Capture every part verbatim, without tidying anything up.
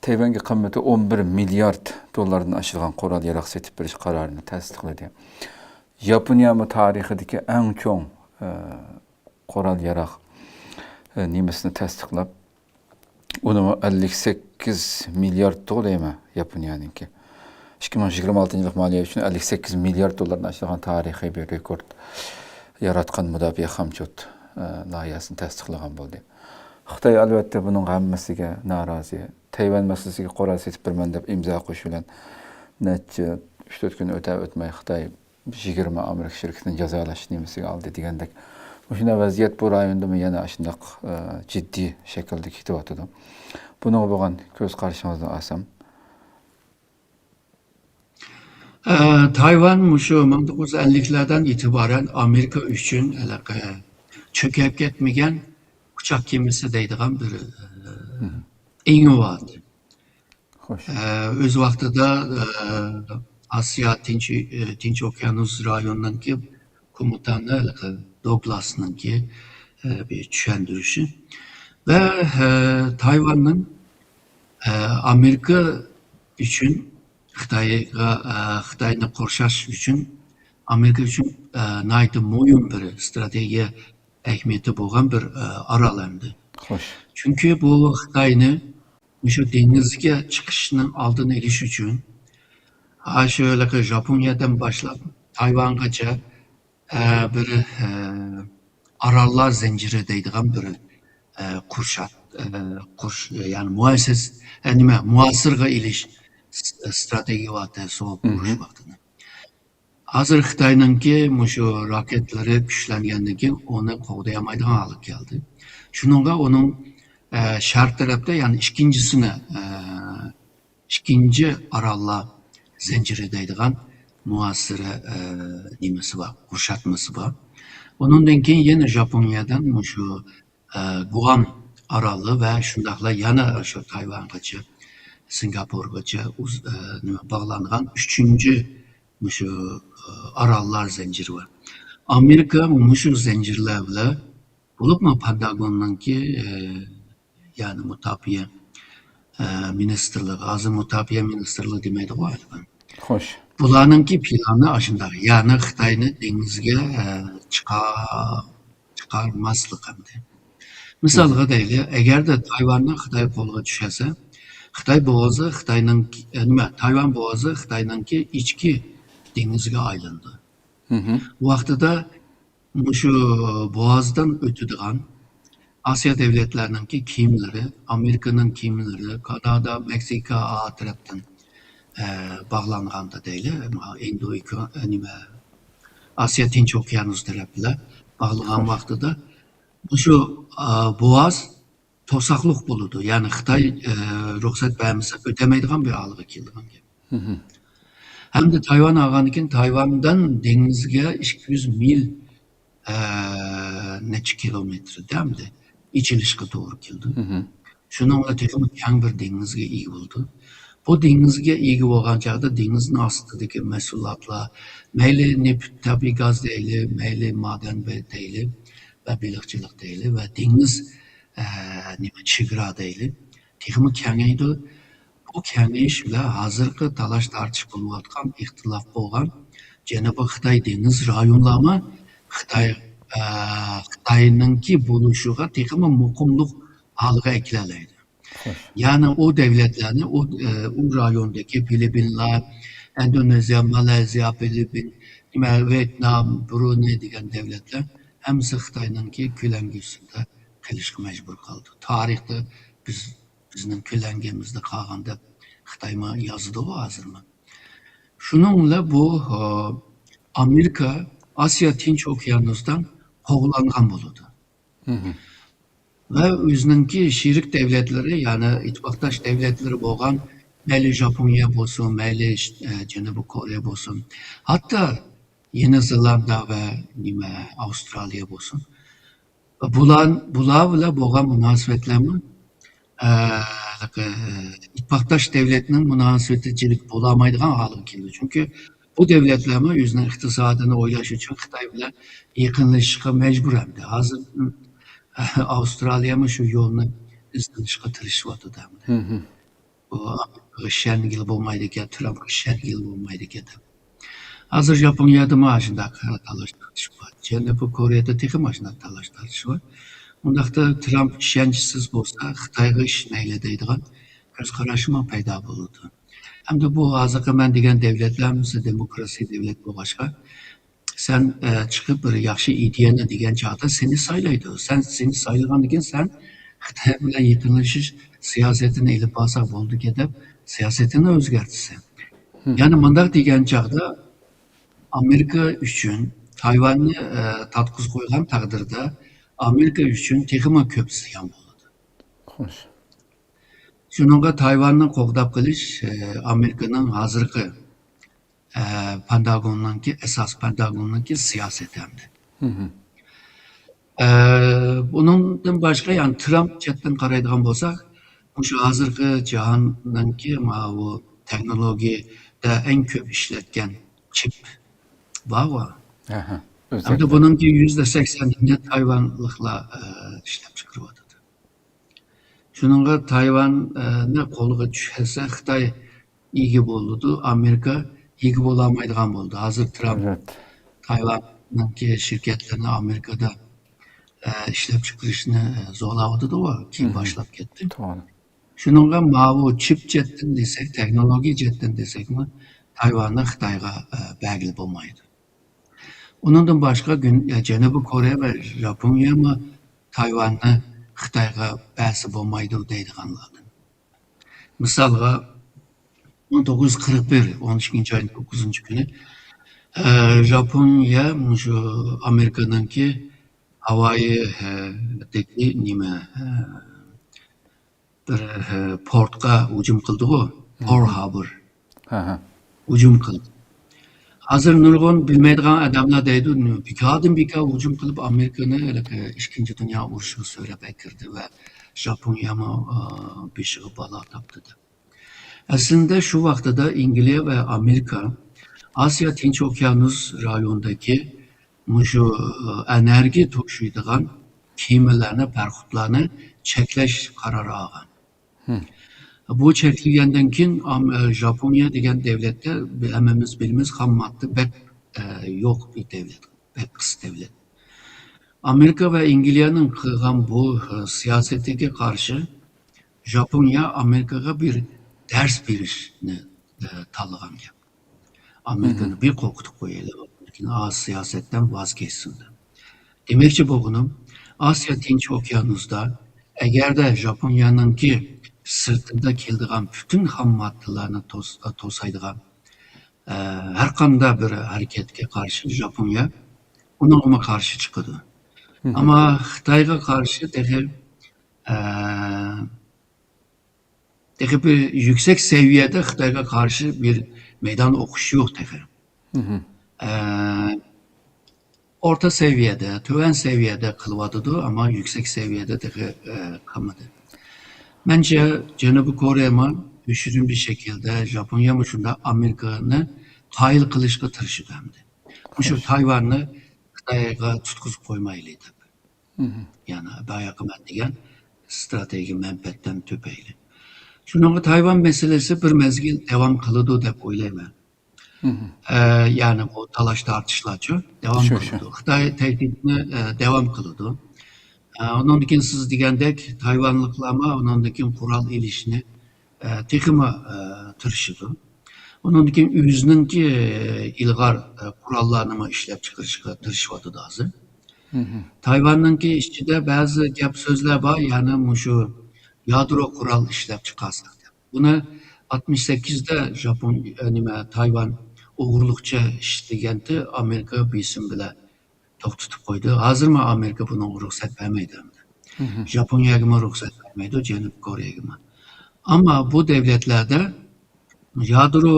تەيۋەنگە قىممىتى ئون بىر مىليارد دوللاردىن ئاشىدىغان قورال ياراغ سېتىپ بېرىش قارارىنى تەستىقلىدى. ياپونىيەمۇ تارىخىدىكى ئەڭ چوڭ، ئە، قورال ياراغ، ئە، نېمىسىنى تەستىقلاپ، ئۇنىمۇ ئەللىك سەككىز مىلياردتىغۇ دەيمەن، ياپونىيەنىڭكى. ئىككى مىڭ يىگىرمە ئالتىنچى يىللىق مالىيە ئۈچۈن ئەللىك سەككىز مىليارد دوللاردىن ئاشىدىغان تارىخىي بىر رېكورت ياراتقان مۇداپىئە خامچوت، ئە، لايىھەسىنى تەستىقلىغان بولدى. خىتاي، ئەلۋەتتە، بۇنىڭغا ھەممىسىگە نارازى. تەيۋەن مەسىلىسىگە قورال سېتىپ بېرىمەن دەپ ئىمزا قويۇش بىلەن نەچچە، ئۈچ تۆت كۈن ئۆتەر ئۆتمەي خىتاي يىگىرمە ئامېرىكا شىركىتىنى جازالاش نېمىسىگە ئالدى دېگەندەك. مۇشۇنداق ۋەزىيەت بۇ رايوندىمۇ يەنە ئاشۇنداق، ئە، جىددىي شەكىلدە كېتىۋاتىدۇ. بۇنىڭغا بولغان كۆز قارىشىڭىزنى ئالسام. ئە، تايۋان مۇشۇ مىڭ توققۇز يۈز ئەللىكلەردىن ئېتىبارەن ئامېرىكا ئۈچۈن ھېلىقى چۆكۈپ كەتمىگەن ئۇچاق كېمىسى دەيدىغان بىر، ئە، مم. ئېڭى بار ئىدى. خوش. ئە، ئۆز ۋاقتىدا، ئە، ئاسىيا تىنچ، ئە، تىنچ ئوكيانۇس رايونىنىڭكى كومېندانى ھېلىقى دوگلاسنىڭكى، ئە، بىر چۈشەندۈرۈشى. ۋە، ئە، تايۋاننىڭ، ئە، ئامېرىكا ئۈچۈن خىتايغا، ئە، خىتاينى قورشاش ئۈچۈن ئامېرىكا ئۈچۈن، ئە، ناھايىتى مۇھىم بىر ئىستراتېگىيە ئەھمىيىتى بولغان بىر، ئە، ئارال ئەمدى. خوش. چۈنكى بۇ خىتاينى مۇشۇ دېڭىزگە چىقىشنىڭ ئالدىنى ئېلىش ئۈچۈن، ھە، شۇ ھېلىقى ژاپونىيەدىن باشلاپ تايۋانغىچە، ئە، بىر، ئە، ئاراللار زەنجىرى دەيدىغان بىر، ئە، قۇرشاق، ئە، قۇرش-، يەنى مۇئەسسەس-، ئە، نېمە، مۇھاسىرىگە ئېلىش س-، ئىستراتېگىيە بار، سوغۇق ئۇرۇش ۋاقتىدا. ھازىر خىتاينىڭكى مۇشۇ راكېتلىرى كۈچلەنگەندىن كېيىن ئۇنى قوغدىيالمايدىغان ھالغا كەلدى. شۇنىڭغا ئۇنىڭ، ئە، شەرق تەرەپتە، يەنى ئىككىنچىسىنى، ئە، ئىككىنچى ئاراللار زەنجىرى دەيدىغان مۇھاسىرە، ئە، نېمىسى بار، قۇرشاتمىسى بار. ئۇنىڭدىن كېيىن يەنە ژاپونىيەدىن مۇشۇ ئە، گۇئام ئارالى ۋە شۇنداقلا يەنە شۇ تايۋانغىچە، سىنگاپورغىچە ئۇز-، ئە، نېمە، باغلانغان ئۈچىنچى مۇشۇ، ئە، ئاراللار زەنجىرى بار. ئامېرىكا مۇشۇ زەنجىرلەر بىلەن، بولۇپمۇ پېنتاگوننىڭكى، ئە، يەنى مۇداپىئە، ئە، مىنىستىرلىقى، ھازىر مۇداپىئە مىنىستىرلىقى دېمەيدىغۇ ھېلىقى. خوش. بۇلارنىڭكى پىلانى ئاشۇنداق، يەنى خىتاينى دېڭىزگە، ئە، چىقار-، چىقارماسلىق ئەمدى. مىسالغا دەيلى، ئەگەردە تايۋاننى خىتاي قولىغا چۈشەرسە، خىتاي بوغازى خىتاينىڭ، ئە، نېمە، تايۋان بوغازى خىتاينىڭكى ئىچكى دېڭىزىگە ئايلىنىدۇ. مھم. ۋاقتىدا مۇشۇ بوغازدىن ئۆتىدىغان ئاسىيا دۆلەتلەرنىڭكى كېمىلىرى، ئامېرىكىنىڭ كېمىلىرى، كانادا، مېكسىكا ئا تەرەپتىن، ئە، باغلانغاندا دەيلى، ئىندو ئوكيا-، نېمە، ئاسىيا تىنچ ئوكيانۇس تەرەپ بىلەن باغلىغان ۋاقتىدا مۇشۇ، ئا، بوغاز توساقلىق بولىدۇ. يەنى خىتاي، ئە، رۇخسەت بەرمىسە ئۆتەلمەيدىغان بىر ھالغا كېلىدىغان گەپ. مھم. ھەمدە تايۋان ئالغاندىن كېيىن تايۋاندىن دېڭىزگە ئىككى يۈز مىل، ئە، نەچچە كىلومېتىر دەمدى ئېچىلىشقا توغرا كېلىدۇ. مھم. شۇنىڭ بىلەن تېخىمۇ كەڭ بىر دېڭىزگە ئىگە بولىدۇ. بۇ دېڭىزگە ئىگە بولغان چاغدا دېڭىزنىڭ ئاستىدىكى مەھسۇلاتلار، مەيلى نېفىت، تەبىئىي گاز دەيلى، مەيلى مادەن بە-، دەيلى ۋە بېلىقچىلىق دەيلى ۋە دېڭىز، ئە، نېمە، چېگرا دەيلى، تېخىمۇ كېڭەيدۇ. بۇ كېڭىيىش بىلەن ھازىرقى تالاش-تارتىش بولۇۋاتقان، ئىختىلاپ بولغان جەنۇبىي خىتاي دېڭىز رايونلارمۇ خىتاي، ئە، خىتاينىڭكى بولۇشىغا تېخىمۇ مۇقىملىق ھالغا ئەكېلەلەيدۇ. خوش. يەنى ئۇ دۆلەتلەرنى، ئۇ، ئە، ئۇ رايوندىكى فىلىپپىنلار، ئىندونېزىيە، مالايزىيە، فىلىپپىن، نېمە، ۋيېتنام، برۇنېي دېگەن دۆلەتلەر ھەممىسى خىتاينىڭكى كۆلەڭگىسىدە قېلىشقا مەجبۇر قالدى. تارىختا بىز بىزنىڭ كۆلەڭگىمىزدە قالغان دەپ خىتايمۇ يازىدىغۇ ھازىرمۇ. شۇنىڭ بىلەن بۇ، ئا، ئامېرىكا ئاسىيا تىنچ ئوكيانۇستىن قوغلانغان بولىدۇ. مھم. ۋە ئۆزىنىڭكى شېرىك دۆلەتلىرى، يەنى ئىتتىپاقداش دۆلەتلىرى بولغان، مەيلى ژاپونىيە بولسۇن، مەيلى، ئە، جەنۇبىي كورېيە بولسۇن، ھەتتا يېڭى زېلاندىيە ۋە نېمە، ئاۋسترالىيە بولسۇن، بۇلار، بۇلار بىلەن بولغان مۇناسىۋەتلەرمۇ، ئە، ھېلىقى، ئىتتىپاقداش دۆلەتنىڭ مۇناسىۋىتى جىق بولالمايدىغان ھالغا كېلىدۇ. چۈنكى بۇ دۆلەتلەرمۇ ئۆزىنىڭ ئىقتىسادىنى ئويلاش ئۈچۈن خىتاي بىلەن يېقىنلىشىشقا مەجبۇر ئەمدى. ھازىر، ئاۋسترالىيەمۇ شۇ يولنى ئىزدىنىشقا تىرىشىۋاتىدۇ ئەمدى. مھم. بۇ ئامېرىكىغا ئىشەنگىلى بولمايدىكەن، ترامپقا ئىشەنگىلى بولمايدىكەن دەپ. ھازىر ياپونىيەدىمۇ ئاشۇنداق تالاش تارتىش بار. جەنۇبىي كورېيەدە تېخىمۇ ئاشۇنداق تالاش تارتىش بار. ئۇنداقتا ترامپ ئىشەنچسىز بولسا، خىتايغا ئىشىنەيلى دەيدىغان كۆز قاراشمۇ پەيدا بولىدۇ. ھەمدە بۇ ھازىرقى مەن دېگەن دۆلەتلەر مۇشۇ دېموكراتىيە دۆلەت بولغاچقا، سەن، ئە، چىقىپ بىر ياخشى ئىدىيەنى دېگەن چاغدا سېنى سايلايدۇ. سەن، سېنى سايلىغاندىن كېيىن سەن خىتاي بىلەن يېقىنلىشىش سىياسىتىنى ئېلىپ بارساق بولىدىكەن دەپ سىياسىتىنى ئۆزگەرتىسەن. يەنى مۇنداق دېگەن چاغدا ئامېرىكا ئۈچۈن تايۋاننى، ئە، تارتقۇزۇپ قويغان تەقدىردە ئامېرىكا ئۈچۈن تېخىمۇ كۆپ زىيان بولىدۇ. خوش. شۇنىڭغا تايۋاننى قوغداپ قېلىش، ئە، ئامېرىكىنىڭ ھازىرقى، ئە، پېنتاگوننىڭكى، ئاساسىي پېنتاگوننىڭكى سىياسىتى ئەمدى. ئە، بۇنىڭدىن باشقا، يەنى ترامپ جەھەتتىن قارايدىغان بولساق، مۇشۇ ھازىرقى جاھاننىڭكى ماۋۇ تېخنولوگىيەدە ئەڭ كۆپ ئىشلەتكەن چىپ بارغۇ. ئەمدى بۇنىڭكى يۈزدە سەكسەنىنى تايۋانلىقلار، ئە، ئىشلەپ چىقىرىۋاتىدۇ. شۇنىڭغا تايۋان، ئە، نى قولغا چۈشۈرسە، خىتاي ئىگە بولىدۇ، ئامېرىكا ئىگە بولالمايدىغان بولىدۇ. ھازىر ترامپ تايۋاننىڭكى شىركەتلىرىنى ئامېرىكىدا، ئە، ئىشلەپ چىقىرىشنى، ئە، زورلاۋاتىدۇ، كېيىن باشلاپ كەتتى. شۇنىڭغا ماۋۇ چىپ جەھەتتىن دېسەك، تېخنولوگىيە جەھەتتىن دېسەكمۇ، تايۋاننى خىتايغا، ئە، بەرگىلى بولمايدۇ. ئۇنىڭدىن باشقا گۈن-، ئە، جەنۇبىي كورېيە ۋە ياپونىيەمۇ تايۋاننى خىتايغا بەرسە بولمايدۇ دەيدىغانلاردىن. مىسالغا، مىڭ توققۇز يۈز قىرىق بىر، ئون ئىككىنچى ئاينىڭ توققۇزىنچى كۈنى، ئە، ياپونىيە مۇشۇ ئامېرىكىنىڭكى ھاۋايىدىكى نېمە، ئە، بىر، ئە، پورتقا ھۇجۇم قىلدىغۇ، پورل ھاربور ھۇجۇم قىلدى. ھازىر نۇرغۇن بىلمەيدىغان ئادەملەر دەيدۇ، بىكاردىن بىكار ھۇجۇم قىلىپ، ئامېرىكىنى ھېلىقى ئىككىنچى دۇنيا ئۇرۇشىغا سۆرەپ ئەكىردى ۋە ياپونىيەمۇ، ئە، بېشىغا بالا تاپتى دەپ. ئەسلىندە شۇ ۋاقتىدا ئەنگلىيە ۋە ئامېرىكا ئاسىيا تىنچ ئوكيانۇس رايونىدىكى مۇشۇ، ئە، ئېنېرگىيە توشۇيدىغان كېمىلەرنى، پاراخوتلارنى چەكلەش قارارى ئالغان. بۇ چەكلىگەندىن كېيىن، ئام-، ئە، ياپونىيە دېگەن دۆلەتتە ھەممىمىز بىلىمىز، خام ماددا بەك، ئە، يوق بىر دۆلەت، بەك قىس دۆلەت. ئامېرىكا ۋە ئەنگلىيەنىڭ قىلغان بۇ، ئە، سىياسىتىگە قارشى ياپونىيە ئامېرىكىغا بىر دەرس بېرىشنى، ئە، تاللىغان گەپ. ئامېرىكىنى بىر قورقۇتۇپ قويايلى، ئامېرىكىنى ئا سىياسەتتىن ۋاز كەچسۇن دەپ. دېمەكچى بولغىنىم، ئاسىيا تىنچ ئوكيانۇستا ئەگەردە ياپونىيەنىڭكى سىرتىدا كېلىدىغان پۈتۈن خام ماددىلارنى توس-، توسايدىغان، ئە، ھەر قانداق بىر ھەرىكەتكە قارشى ياپونىيە ئۇنىڭغىمۇ قارشى چىقىدۇ. ئەمما خىتايغا قارشى تېخى، ئە، تېخى بىر يۈكسەك سەۋىيەدە خىتايغا قارشى بىر مەيدان ئوقۇش يوق تېخى. ئە، ئورتا سەۋىيەدە، تۆۋەن سەۋىيەدە قىلىۋاتىدۇ، ئەمما يۈكسەك سەۋىيەدە تېخى، ئە، قىلمىدى. مەنچە، جەنۇبىي كورېيەمۇ يوشۇرۇن بىر شەكىلدە، ياپونىيەمۇ شۇنداق ئامېرىكىنى قايىل قىلىشقا تىرىشىدۇ ئەمدى. مۇشۇ تايۋاننى خىتايغا تۇتقۇزۇپ قويمايلى دەپ. يەنى باياقى مەن دېگەن ئىستراتېگىيە مەنپەئەتتىن تۆپەيلى. شۇنىڭغا تايۋان مەسىلىسى بىر مەزگىل داۋام قىلىدۇ دەپ ئويلايمەن. ئە، يەنى بۇ تالاش تارتىشلارچۇ داۋام قىلىدۇ. خىتاي تەھدىتىنى، ئە، داۋام قىلىدۇ. ئە، ئۇنىڭدىن كېيىن سىز دېگەندەك تايۋانلىقلارمۇ ئۇنىڭدىن كېيىن قورال ئېلىشنى، ئە، تېخىمۇ، ئە، تىرىشىدۇ. ئۇنىڭدىن كېيىن ئۆزىنىڭكى، ئە، ئىلغار، ئە، قوراللارنىمۇ ئىشلەپ چىقىرىشقا تىرىشىۋاتىدۇ ھازىر. تايۋاننىڭكى ئىچىدە بەزى گەپ سۆزلەر بار، يەنى مۇشۇ يادرو قورال ئىشلەپ چىقارساق دەپ. بۇنى ئاتمىش سەككىزدە ياپون، ئە، نېمە، تايۋان ئوغرىلىقچە ئىشلىگەنتى، ئامېرىكا بېسىم بىلەن توختىتىپ قويدى. ھازىرمۇ ئامېرىكا بۇنىڭغا رۇخسەت بەرمەيدۇ ئەمدى. ياپونىيەگىمۇ رۇخسەت بەرمەيدۇ، جەنۇبىي كورېيەگىمۇ. ئەمما بۇ دۆلەتلەردە يادرو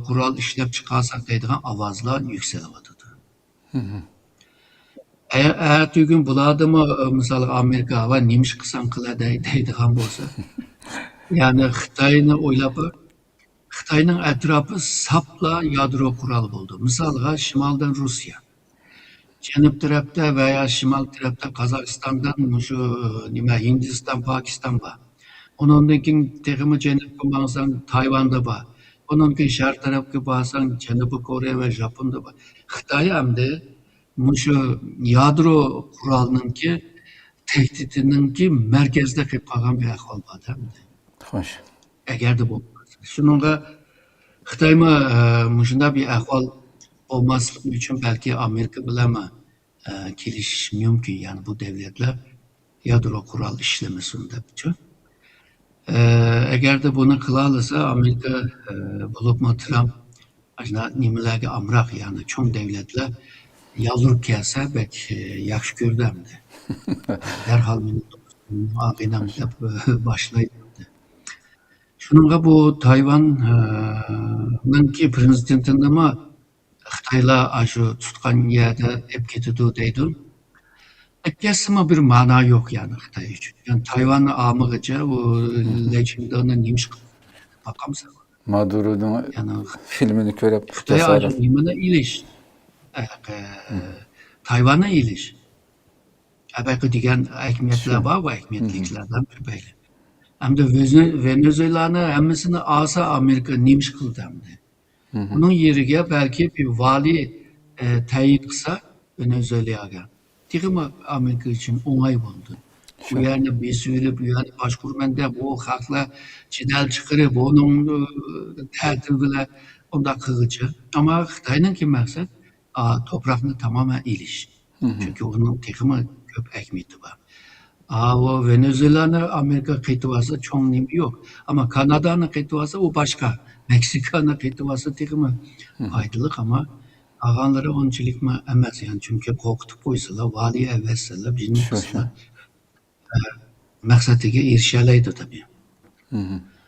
قورال ئىشلەپ چىقارساق دەيدىغان ئاۋازلار يۈكسىلىۋاتىدۇ. ئە-، ئەتىگۈن بۇلاردىمۇ، ئە، مىسالغا ئامېرىكا، ۋە نېمىش قىلساڭ قىلە دەي-، دەيدىغان بولسا، يەنى خىتاينى ئويلاپ، خىتاينىڭ ئەتراپى ساپلا يادرو قورال بولدى. مىسالغا، شىمالدىن روسىيە، جەنۇب تەرەپتە ۋە يا شىمال تەرەپتە قازاقىستاندىن مۇشۇ، نېمە، ھىندىستان، پاكىستان بار. ئۇنىڭدىن كېيىن تېخىمۇ جەنۇبقا ماڭساڭ، تايۋاندا بار. ئۇنىڭدىن كېيىن شەرق تەرەپكە بارساڭ، جەنۇبىي كورېيە ۋە ژاپوندا بار. خىتاي ئەمدى مۇشۇ يادرو قورالنىڭكى تەھدىتىنىڭكى مەركەزدە قېلىپ قالغان بىر ئەھۋال بار ئەمدى. خوش. ئەگەردە بولمىسا. شۇنىڭغا خىتايمۇ، ئە، مۇشۇنداق بىر ئەھۋال بولماسلىقى ئۈچۈن بەلكى ئامېرىكا بىلەنمۇ، ئە، كېلىشىشى مۇمكىن. يەنى بۇ دۆلەتلەر يادرو قورال ئىشلىمىسۇن دەپچۇ. ئە، ئەگەردە بۇنى قىلالىسا، ئامېرىكا، ئە، بولۇپمۇ ترامپ ئاشۇنداق نېمىلەرگە ئامراق، يەنى چوڭ دۆلەتلەر يالۋۇرۇپ كەلسە بەك، ئە، ياخشى كۆرىدۇ ئەمدى. دەرھال مېنى دوستۇم، ئاغىنەم دەپ، ئە، باشلايدۇ ئەمدى. شۇنىڭغا بۇ تايۋان، ئە، نىڭكى پرېزىدېنتىنىمۇ خىتايلار ئاشۇ تۇتقان يەردە ئېلىپ كېتىدۇ دەيدۇ. ئەكەلسىمۇ بىر مانا يوق يەنى خىتاي ئۈچۈن. يەنى تايۋاننى ئالمىغىچە ئۇ لەي چىڭدېنى نېمە ئىش قىلىدۇ؟ باقامسەن؟ مادۇرونىڭ يەنى فىلمىنى كۆرۈپ خىتاي ئاشۇ نېمىنى ئېلىش؟ ئە، ئە، تايۋاننى ئېلىش. ئەبەقى دېگەن ئەھمىيەتلەر بار، بۇ ئەھمىيەتلىكلەردىن كۆپەيلى. ئەمدى ۋېنزۇ-، ۋېنېزۇېلانى ھەممىسىنى ئالسا ئامېرىكا نېمە ئىش قىلدى ئەمدى؟ ئۇنىڭ يېرىگە بەلكى بىر ۋالىي، ئە، تەيىن قىلسا ۋېنېزۇېلاغا، تېخىمۇ ئامېرىكا ئۈچۈن ئوڭاي بولىدۇ. ئۇ يەرنى بېسىۋېلىپ، ئۇ يەرنى باشقۇرىمەن دەپ، ئۇ خەقلەر جېدەل چىقىرىپ، ئۇنىڭ، ئە، تەتۈر بىلەن ئۇنداق قىلغۇچە. ئەمما خىتاينىڭكى مەقسەت، ئا، توپراقنى تامامەن ئېلىش. چۈنكى ئۇنىڭ تېخىمۇ كۆپ ئەھمىيىتى بار. ئا، ئۇ ۋېنېزۇېلانى ئامېرىكا قېتىۋالسا چوڭ نېمە يوق. ئەمما كانادانى قېتىۋالسا ئۇ باشقا. مېكسىكانى قېتىۋالسا تېخىمۇ پايدىلىق، ئەمما قالغانلىرى ئۇنچىلىكمۇ ئەمەس، يەنى چۈنكى قورقۇتۇپ قويسىلا، ۋالىي ئەۋەتسىلا، بىزنى قىلسىلا، ئە، مەقسىتىگە ئېرىشەلەيدۇ تەبىئىي.